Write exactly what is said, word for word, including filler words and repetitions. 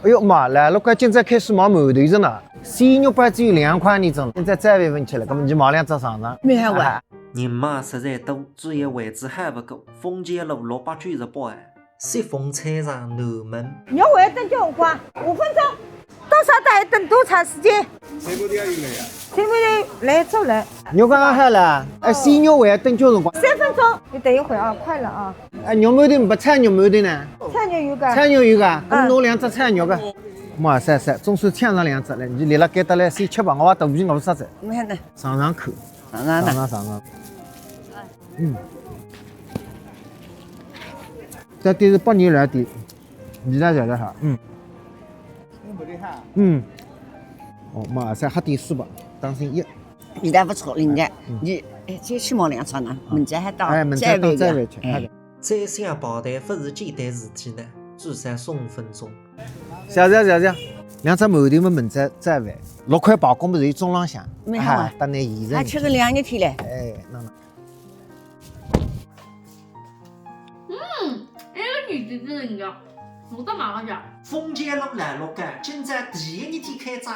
哎哟妈，老陆稿今朝开始卖馒头哉呢。鲜肉包只有两块钿一只，现在再问问起来，搿么侬买两只尝尝。蛮好啊。哎，人嘛实在多，主要位置还勿够，丰桥路六百九十八号，雪峰菜场南门。肉还要等交关，五分钟。到啥还等多长时间？全部都要有了呀。全部都来做了。肉刚刚好了，哎，鲜肉还要等交辰光。三分钟，你等一会儿啊，快了啊。 哎，肉馒头没炒肉馒头呢？炒肉有个。炒肉有个，搿么拿两只炒肉个。哇塞塞，总算抢着两只了，侬立辣该搭来先吃吧，我也肚皮饿煞哉。侬看呢？尝尝看，尝尝呢。尝尝尝尝。嗯。这点是八年来的，味道调调好，嗯。嗯。哦，妈，再喝点水吧，当心热。味道勿错，灵个。嗯。侬，哎，再去买两只呢，明朝还到，哎，明朝到再回去，再回去，哎。好的。 再想跑单勿是简单事体呢，至少送五分钟。谢谢谢谢，两只馒头么明朝再回，六块八角么是中浪向，蛮好啊。啊，当然现成。还吃个两日天嘞。哎，那那。嗯，哎，搿个女的真的，我干嘛了呀？丰桥路老陆稿，今朝第一日天开张。